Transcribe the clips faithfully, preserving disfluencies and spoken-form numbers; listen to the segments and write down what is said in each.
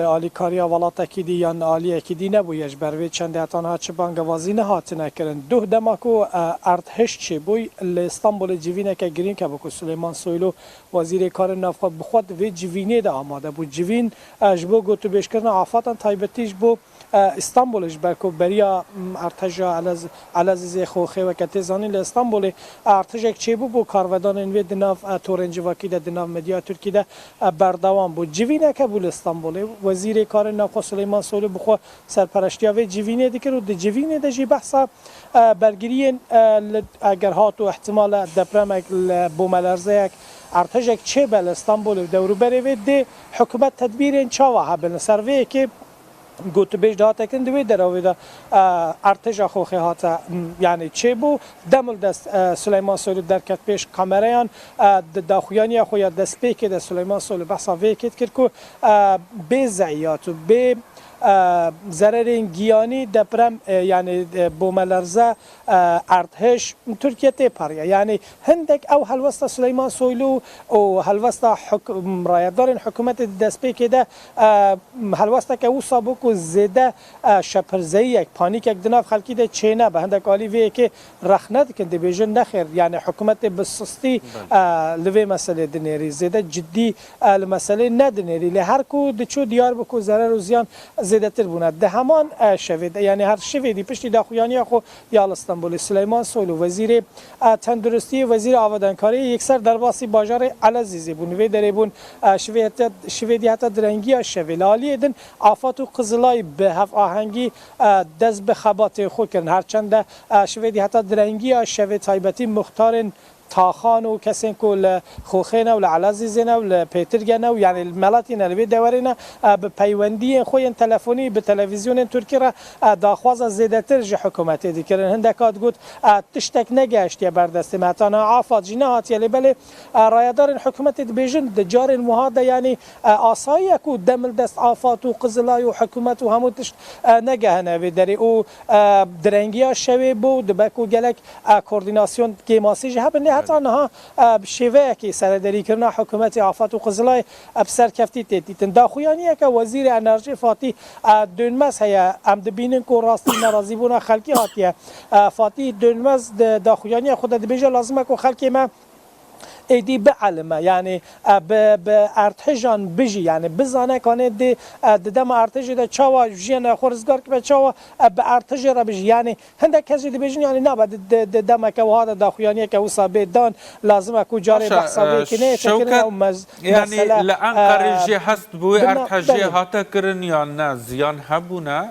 alîkariya welatekî dî yan aliyekî dî nebûye. Ji ber vê çendê heta niha çi bangewazî nehatine kirin. Duh dema ku, e, erdhej çêbûy, li Stenbolê civîneke girîng hebû ku Suleyman Soylu, Wezîrê Karên Navxwe, bi xwe di vê civînê de amade bû. Civîn, e, ji bo gotûbêjkirina afatan taybetî ji bo, e, Stenbolê, ji ber ku beriya, m, erdheja Elez-, Elezîzê Xoxê, weke tê zanîn, li Stenbolê erdhejek çêbû bo karvedanên wê di nav, e, torên civakî de, di nav medya Tirkî de, e, berdewam bû. Civîneke bû li Stenbolê. Wezîrê Karên Navxwe Suleyman Soylu bi xwe serpereştiya vê civînê dikir û di civînê de jî behsa, e, bergiriyên, e, li, eger hat û ihtimale depremek, li bomelerzeyak, erdhejek çêbe li Stenbolê û dewrûberê vê, dê hikûmet tedbîrên çawa hebin? Li ser vê yekê gotûbêj dihate kirin, di wê derawê de, e, erdheja Xoxê hate, m, yanî çêbû. Demildest, e, Suleyman Soylu derket pêş kamereyan, e, di daxuyaniya xwe ya destpêkê de Suleyman Soylu behsa vê yekê dikir ku, e, bê zeyat û bê, e, zererên giyanî deprem, e, yanî, e, bomelerze, e, erdhej Tirkiye tê pariya. Yanî hindek ew helwesta Suleyman Soylu û helwesta huk-, rayedarên hikûmetê di destpêkê de, e, helwesteke wisa bû ku zêde, e, şepirzeyiyek, panîkek di nav xelkî de çênebe. Hindek alî vê yekê rexne dikin, dibêjin nexêr, yanî hikûmetê bi sistî, Belê. e, li vê meselê dinêrî, zêde cidî, e, li meselê nedinêrî. Lê her ku diçû diyar bû ku zerer û ziyan zêdetir bûne. Di heman, e, şevê de, yanî her şevê dî piştî daxuyaniya xwe ya li Stenbolê, Suleyman Soylu, Wezîrê, e, Tenduristiyê, Wezîrê Avadankariyê yekser derbasî bajarê Elezîzê bûn. Vê derê bûn, e, şivê heta, şivê dî heta direngiya şevê. Li aliyê din Afad û Qizilay bi hevahengî, e, dest bi xebatê xwe kirin. Her çende, e, şivê dî heta direngiya şevê taybetî muxtarên taxan û kesên ku li Xoxê ne û li Elezîzê ne û li Pêtirge ne û yanî li Meletî ne, li vê dewerê ne, e, bi peywendiyên xwe yên telefonî, bi televîzyonên Tirkî re, e, daxwaza zêdetir ji hikûmetê dikirin. Hindeka digot, e, tiştek negehiştiye ber destê me. Heta niha afad jî nehatiye, lê belê, e, rayedarên hikûmetê dibêjin, di carên wiha de, yanî, e, asayiye ku demildest afad û Qizilay û hikûmet û hemû tişt, e, negehine vê derê û, e, direngiya şevê bû, dibe ku gelek, e, koordînasyon kêmasî jî hebin. Lê heta niha, e, bi şêveyekî serederîkirina hikûmetê afad û Qizilay, e, bi serkeftî tê dîtin. Daxuyaniyeke Wezîrê Enerjiyê Fatîh, e, Dönmez heye. Em dibînin ku rastî nerazîbûna xelkî hatiye. E, Fatîh Dönmez di daxuyaniya xwe de dibêje, lazim e ku xelkê me êdî bielime, yanî, e, bi, bi erdhejan bijî, yanî bizane kanê di, e, di dema erdhejê de çawa jiyana xwe rizgar kibe, çawa, e, bi erdhejê re bijî. Yanî hindek kes jî dibêjin, yanî nabe di, di, di demeke wiha de daxuyaniyeke wisa bê dan, lazim e ku carê Baş e, behsa vê e, yekê neyê Şewket, tekirin ew mez-, yanî mesele, li Enqerê e, jî hest bi wê bina-, erdhejê belê. Hate kirin yan ne, ziyan hebûne?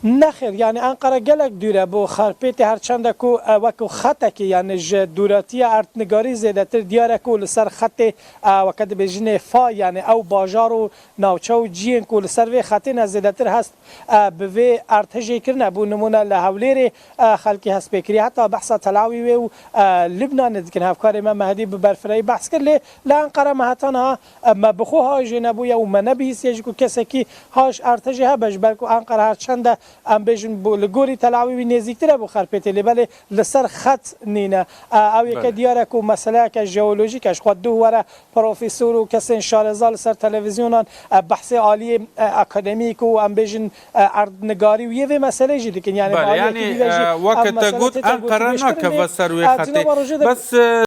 Nexêr, yanî Enqere gelek dûr e bo Xarpêtê, her çende ku, e, wek xetekê, yanî ji dûratiya erdnigarî zêdetir diyar e ku li ser xetê, e, weke dibêjinê fay, yanî ew bajar û navçe û ciyên ku li ser vê xetê ne zêdetir hest, e, bi vê erdhejê kirine. Bo nimûne li Hewlêrê, e, xelkê hestpêkirî heta behsa Tel Awîvê û, e, Libnanê dikin. Hevkarê me Mehdî bi berfirehî behs kir, lê li Enqere me heta niha, e, me bi xwe haj jê nebûye û me nebihîstiye jî ku kesekî haj erdhejê hebe, ji ber ku Enqere her çende, em bêjin, bo, li gorî Tel Avîvî nêzîktir e bo Xerpêtê, lê belê li ser xet nîne. E, ew yeke Belê. diyar e ku meseleyeke jeolojîk e, ji xwe duh were profesor û kesên şareza li ser televîzyonan, e, behsê aliyê, e, akademîk û em bêjin, e, erdnigarî û yê vê meselê jî dikin. Yanî Belê, bi aliyekî yanî, dî ve jî e, weke ev te mesele got, tête Enqere gotûbêjkirin, nakeve lê, ser wê e, xetê. Cinaba Rojê de Bes, e,